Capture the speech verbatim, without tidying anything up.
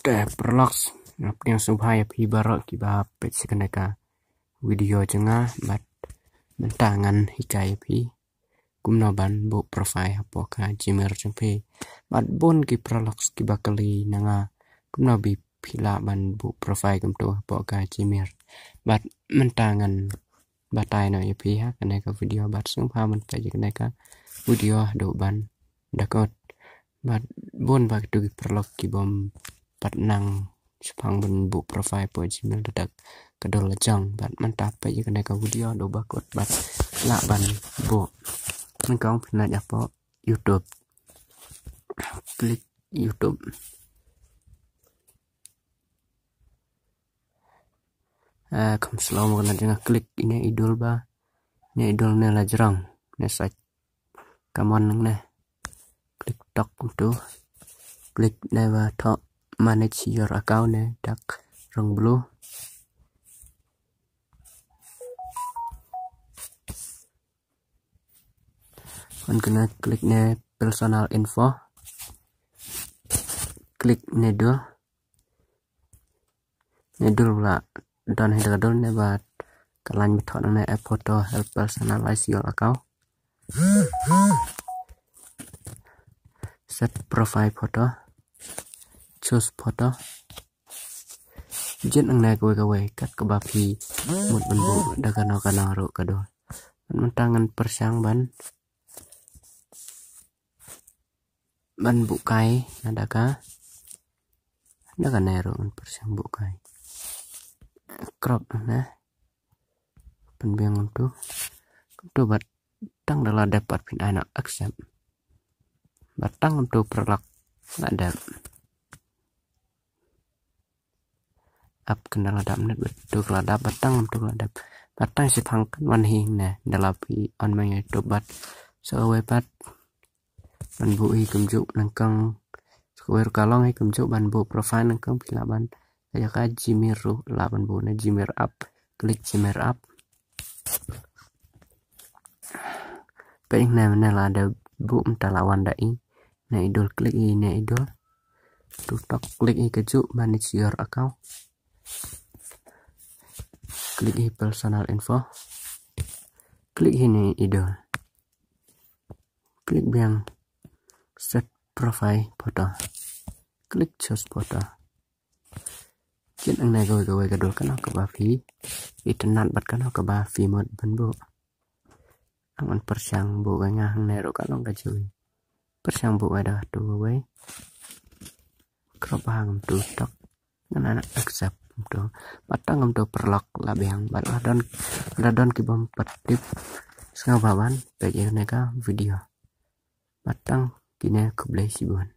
Te paralok, nga pdiang sngewbha ïa phi baroh kiba peit sha kane ka video jong nga, bad mynta ngan hikai ïa phi kumno ban buh profile hapoh ka Gmail jong phi. Bad bun ki paralok kiba kylli na nga kumno ba phi lah ban buh profile kumto hapoh ka Gmail. Bad mynta ngan batai noh ïa phi ha kane ka video, bad sngewbha ban peit ïa kane ka video haduh ban da kut. Bad bun ba kitu ki paralok ki bym pat nang shaphang ban buh profile hapoh Gmail da dak ka dol la jong, bad mynta peit ïa kane ka video haduh ba kut bad lah ban buh. Nyngkong phin leit hapoh YouTube. Klik YouTube. Ah, kham slow mo, kane jong nga klik ine i dul ba, ine i dul ne la jrong ne sa kamon nang ne. Klik tok kumtu. Klik ne ba thoh manage your account ne dak rong blue. Wan kane klik ne personal info. Klik ne dul. Ne dul la don hi da ka dul ne ba ka lain ba thoh ne add photo, help personalize your account. Set profile photo. Choose photo. Jied nangne kawei kawei kat kaba phi mut ban buh da kano kano ruh ka dul. Mynta ngan pyrshang ban ban buh kai na da ka, da kane ruh ngan pyrshang buh kai. Crop na. Pynbiang kumtu. Kumtu bad tang da la dep pat phin ai noh accept. Bad tang kumtu paralok la dep. Ap kan da la dap net bad tu ka la dap, bad tang kumtu ka la dap. Bad tang shaphang kan wan hi ne da la phi on ma YouTube bad sa kawei pat ban buh hi kumjuh nyngkong. Sa kawei ruh ka long hi kumjuh ban buh profile nyngkong phi lah ban ka jaka Gmail ruh lah ban buh ne Gmail app. Klik Gmail app. Peit ne, ne la da buh mynta la wan da i ne i dul, klik i ne i dul. Tu tok klik i kajuh manage your account. Klik i personal info. Klik i ne i dul. Klik biang set profile photo. Klik choose photo. Jied nangne kawei kawei ka dul kano kaba phi itynnad bad kano kaba phi mut ban buh. Ngan pyrshang buh kai nga hangne ruh ka long kajuh. Pyrshang buh kai da tu kawei. Crop ha kumtu tok. Ngan accept kumtu. Bad tang kumtu paralok la biang bad la don, la don ki bym pat tip. Sngewbha ban peit ïa kane ka video. Bad tang kine, khublei shibun.